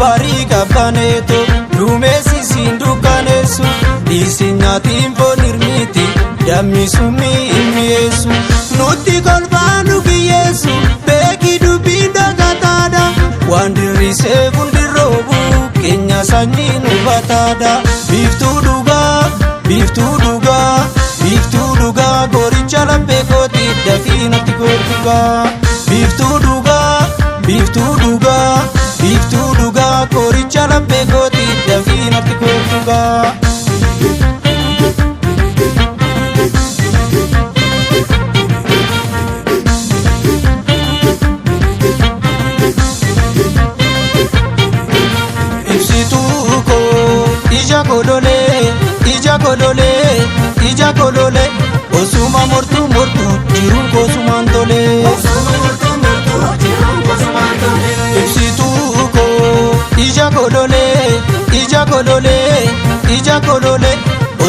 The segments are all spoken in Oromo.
Barii qabbaneeto duumessi siin dukkaneessu dhiisi nyaatiin foon hirmiti dammi summii hin mi'eessu nutti kolfaa nu kiyyeessu beeki dubbiin dhagataadha waan dirrisee fundirroobu keenya sanyii nu bataadha biiftuu dhugaa biiftuu dhugaa biiftuu dhugaa goricha laphee kooti dafii natti gootugaa biiftuu dhugaa biiftuu dhugaa biiftuu dhugaa goricha laphee kooti dafii natti gootugaa. Ibsituu koo ija kololee ija kololee ija kololee osuma mortuu mortuu jiruun kosumaan tolee. Osuma mortuu mortuu jiruun kosumaan tolee. Ibsituu koo ija kololee ija kololee ija kololee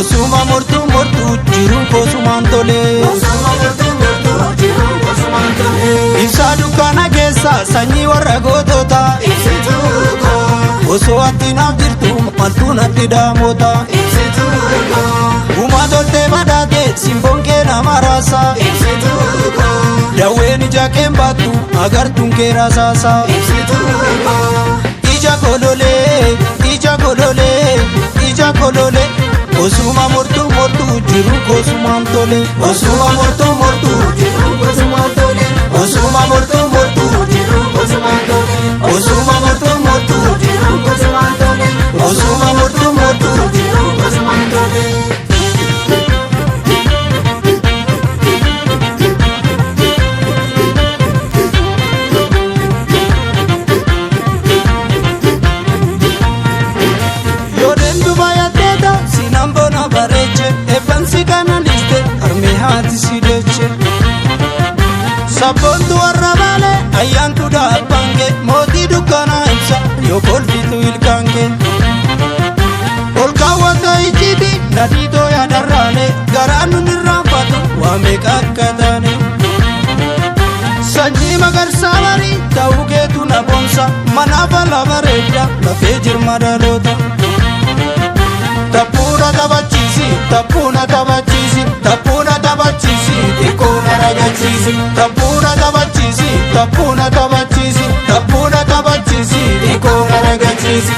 osuma mortuu mortuu jiruun kosumaan tolee. Osuma mortuu mortuu jiruun kosumaan tolee. Ibsaa dukkana keessa sanyii warra goototaa Ibsituu koo osoo ati naaf jirtu maltuu natti daamota. ibsituu koo Uumaa toltee badhaate simboon kee nama raasa. ibsituu koo Dawween ija keen baattu agartuun kee rasaasa. ibsituu koo Ija kololee ija kololee ija kololee osuma mortuu mortuu jiru kosumaan tole. Osuma mortuu mortuu jiruun kosumaan tolee. osuma mortuu mortuu Jiruun kosumaan tolee. osuma mortuu mortuu Jiruun kosumaan tolee. osuma mortuu mortuu. Jiruun kosumaan tolee. Yoo deemtu baay'atteeta siinaan bona bareeche eebbansi kana dhiiste harmee haati si deeche. Sabboontu warra baalee ayyaantu daabbaan kee mootii dukkanaa ibsa yoo kolfitu ilkaan kee. Ol kaawwata icciiti nadhiitoo yaadarraane garaan nun irraanfatu waa meeqa akka taane. Sanyii magarsaa barii ta'uu keetu na boonsa manaaf ala bareedda lafee jirma dhaloota. Taphuuna taphachiisi taphuuna taphachiisi taphuuna taphachiisi xiqqoo na ragachiisi taphuuna taphachiisi taphuuna taphachiisi taphuuna taphachiisi xiqqoo na ragachiisi.